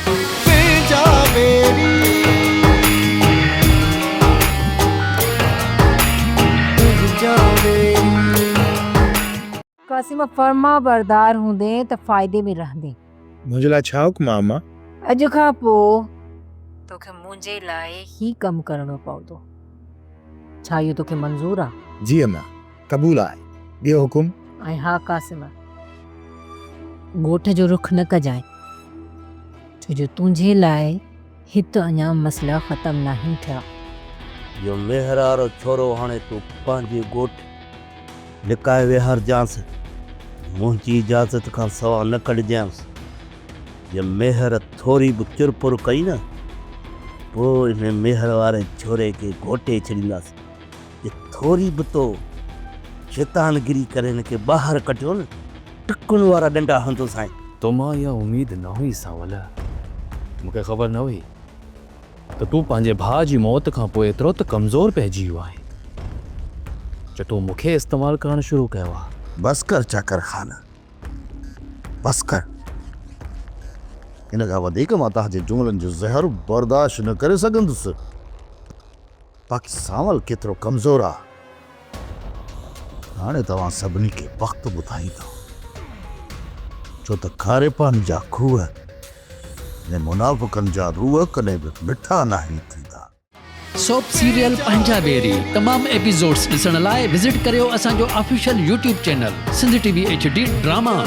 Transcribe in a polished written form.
تنهنجا ويري تنهنجا ويري. قاسم فرمانبردار هوندين ته فائدي ۾ رهندين. منهنجي لاء ڇا حڪم آ امان؟ اڄ کان پوء توکي منهنجي لاء هي ڪم ڪرڻو پوندو. ڇا اهو توکي منظور آ؟ جي امان، قبول آهي. ٻيو حڪم؟ ۽ ها قاسم، ڳوٺ جو رخ نه ڪجانء، ڇو جو تنهنجي لاء هت اڃا مسئلا ختم ناهن ٿيا. اهو مهرارو ڇورو هاڻي تون پنهنجي ڳوٺ لڪائي ويهارجانس، منهنجي اجازت کان سوا نه ڪڍجانس. جي ميهر ٿوري به چرپر ڪئي نه، پوء انهي ميهر واري ڇوري کي گهوٽي ڇڏينداسين. جي ٿوري به تو شيطانگيري ڪري هن کي ٻاهر ڪڍيو نه، ٽڪن وارا ڏنڊا هڻندوسانء. تو مان اها اميد نه هئي سانول. مون کي خبر نه هئي ته تون پنهنجي ڀاء جي موت کان پوء ايترو ته ڪمزور پئجي ويو آهين، جو تو مون کي استعمال ڪرڻ شروع ڪيو آهي. بس ڪر چاڪر خان، بس ڪر. ان کان وڌيڪ مان توهان جي جملن جو زهر برداشت نه ڪري سگهندس. باقي سانول ڪيترو ڪمزور آ، هاڻي توهان سڀني کي وقت ٻڌائيندو. ڇو ته کاري پاڻي جا کوهه ۽ منافقن جا روح ڪڏهن به مٺا ناهن ٿيندا. سوپ سيريل پنهنجا ويري تمام ايپيسوڊس ڏسڻ لاء وزٽ ڪريو اسان جو official YouTube channel Sindh T V H D drama.